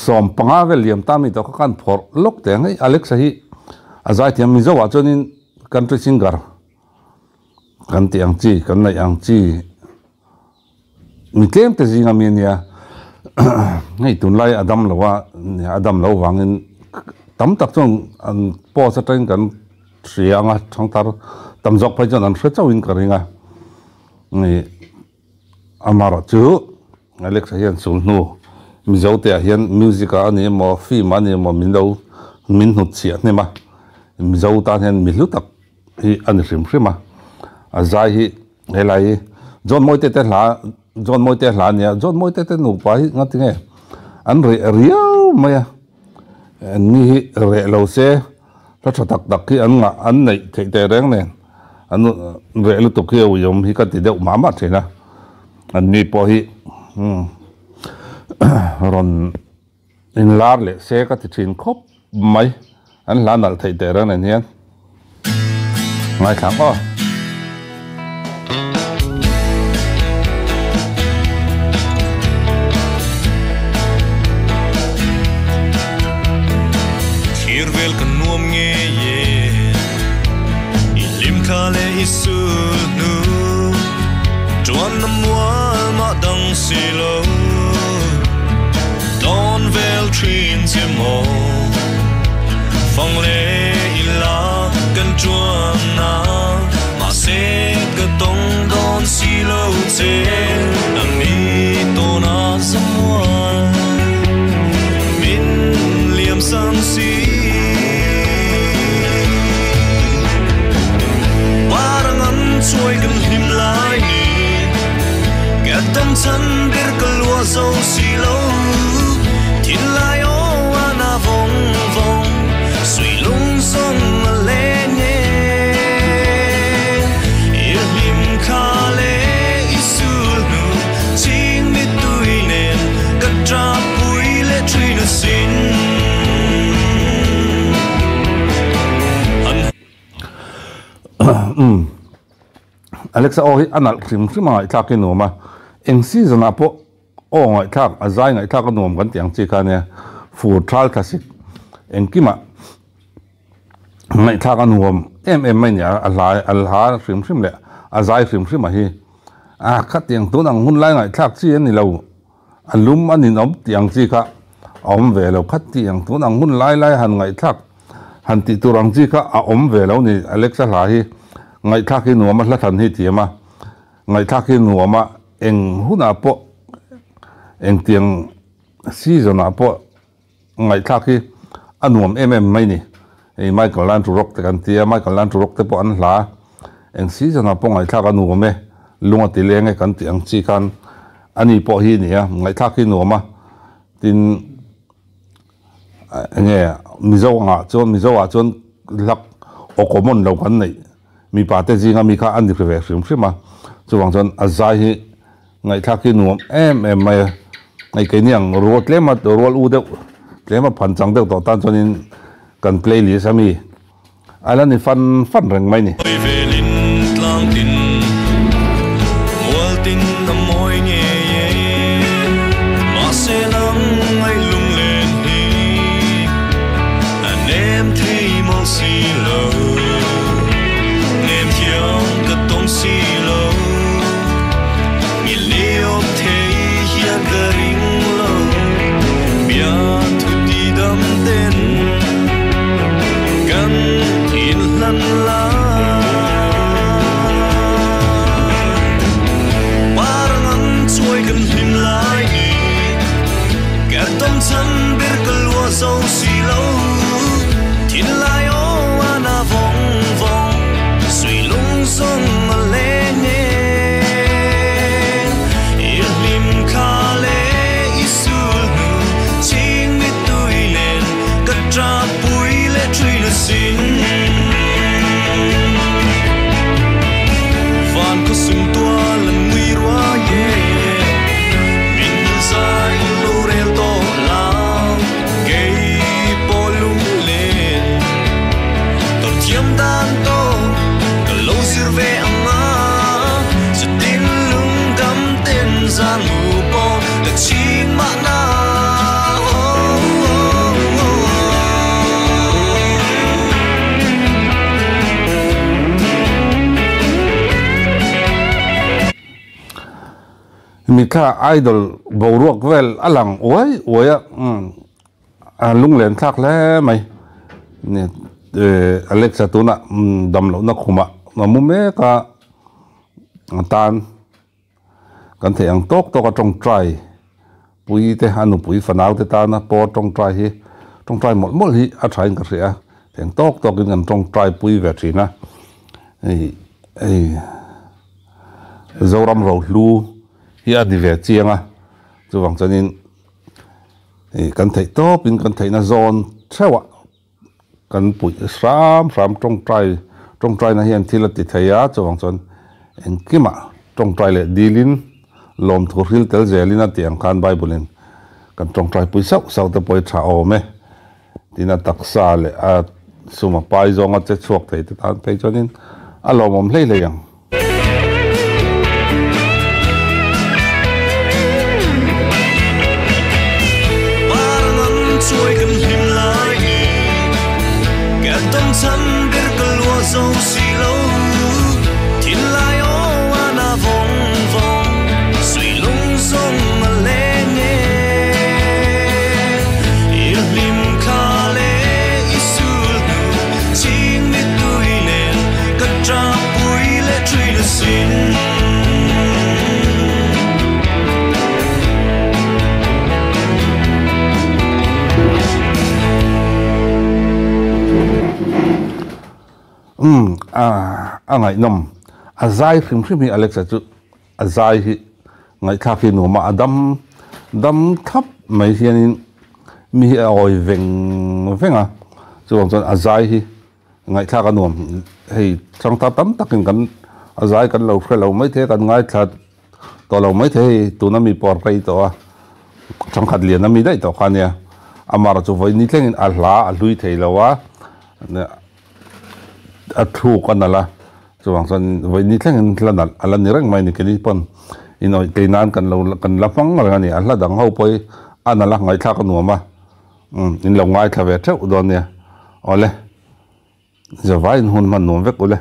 15 vel liam ta mi tawh kha kan phawrh lawk teh ang hei Alexa hi a zaithiam Mizo ah chuanin country singer kan tih ang chi kan neih ang chi mi tlem te zinga mi ania hei tunlai a dam lo a a dam loh vangin tam tak chuan an post atangin kan hria ang a thangthar tam zawk phei chuan an hre chauhin ka ring a ni amarawh chu Alexa hian sul hnu Mizo te ah hian music ah a ni emaw film ah a ni emaw min lo min hnut chhiah hnem a Mizo tan hian mi hlu tak hi a ni hrim hrim a a zai hi helai hi John Mawite te hla John Mawite hla a nia John Mawite te nupa hi nga tinge an reh riau mai a ni hi reh lo se hla tha tak tak hi an ngah an neih theih teh reng nen an reh lutuk hi a ui awm hi ka ti deuh mah mah thin a an ni pawh hi rawn inlar leh se ka ti thin khawp mai an hla nalh theih teh reng nen hian ngaithla ang aw. Thlir vel kan nuam ngei e, i hlim thla leh i sul hnu chuan na mual mah dang si lo dawn vel thin che maw fang leh ila kan chuan a mahse ka tawng dawn si lo che a mi tawn a zamual min liam sang si parang an chuai kan hlim lai ni ka tâm chan ber ka lua zo si lo thin lai aw a na vawng vawng suy lung song a leng e i hlim kha le i sul hnu ching mi tui nen ka tap pui le thin a sin an Alexa aw hi a nalh hrim hrim a ngaihthlak hi nuam a, eng season ah pawh aw ngaihthlak a zai ngaihthlak a nuam kan tih ang chi kha ania, fur thal thlasik engkimah ngaihthlak a nuam em em mai a ni a, a hla a hla hrim hrim leh a zai hrim hrim a hi a khatiang tun ang hun lai ngaihthlak chi a ni lo, a lum a ninawm tih ang chi kha a awm ve lo khatiang tun ang hun lai lai han ngaihthlak han tih tur ang chi kha a awm ve lo ni Alexa hla hi ngaihthlak hi nuam a hla thlan hi thiam a ngaihthlak hi nuam a eng hunah pawh engtiang season ah pawh ngaihthlak hi a nuam em em mai ni hei Michael Learn to Rock te kan tia Michael Learn to Rock te pawh an hla eng season ah pawh ngaihthlak a nuam e lung a ti leng e kan tih ang chi khan ani pawh hi a ni a ngaihthlak hi nuam a tin enge Mizo angah chuan Mizo ah chuan hlak aw common lo kan neih mipa te zinga mi kha a ni ve hrim hrim a chuvang chuan a zai hi Ngaihthlak hi nuam em em mai a, hei keini ang rual tlema rual u deuh tlema phan chang deuh tawh tan chuanin kan playlist a mi a la ni fan fan reng mai ni. Hawi velin tlang tin mual tin a mawi ngei e, mahse nang ngaih lunglen hi a nem thei maw si lo, nem thiang ka tawng si lo. Mitthla idol boruak vel a lang uai uai a, umm a lunglen thlak hle mai. Alexa tunah dam lohna khumah a mu mek a, a tan kan theih ang tawk tawk a tawngtai pui te a nupui fanau te tana pawr tawngtai hi tawngtai mawlh mawlh hi a thain ka hria a, theih ang tawk tawkin kan tawngtai pui ve thin a, hei hei. Zoram rohlu hi a ni ve chiang a, chuvang chuanin ih kan theih tawpin kan theihna zawn theuhah kan puih hram hram tawngtai tawngtaina hian thil a ti thei a, chuvang chuan engkimah tawngtai leh dilin lawmthu hril tel zelin a tih ang khan Bible in kan tawngtai pui sauh sauh te pawh hi tha awm e. Tin a taksa leh a suma pai zawnga che chhuak thei te tan phei chuanin a lawmawm hlei hlei ang. Umm a ngaihnawm a zai hrim hrim hi Alexa chu a zai hi ngaihthlak hi nuam a a dam dam thlap mai hianin mi hi a awi veng veng a chuvang chuan a zai hi ngaihthlak a nuam hei changta tam takin kan a zai kan lo hre lo maithei a kan ngaithla tawh lo maithei hei tuna mi pawh a rei tawh a changkhat lian ami daih tawh kha ania amah chu vawi ni thlengin a hla a hlui thei lo a a thluk a nalh a chuvang chuan vawi ni thlengin hla nalh a la ni reng mai a ni keini pawn inawih tei nan kan lo kan la hmang reng a ni a hla dang ho pawh hi a nalh a ngaihthlak a nuam a umm in lo ngaithla ve theuh dawn nia awle zavaiin hun hman nuam vek ule.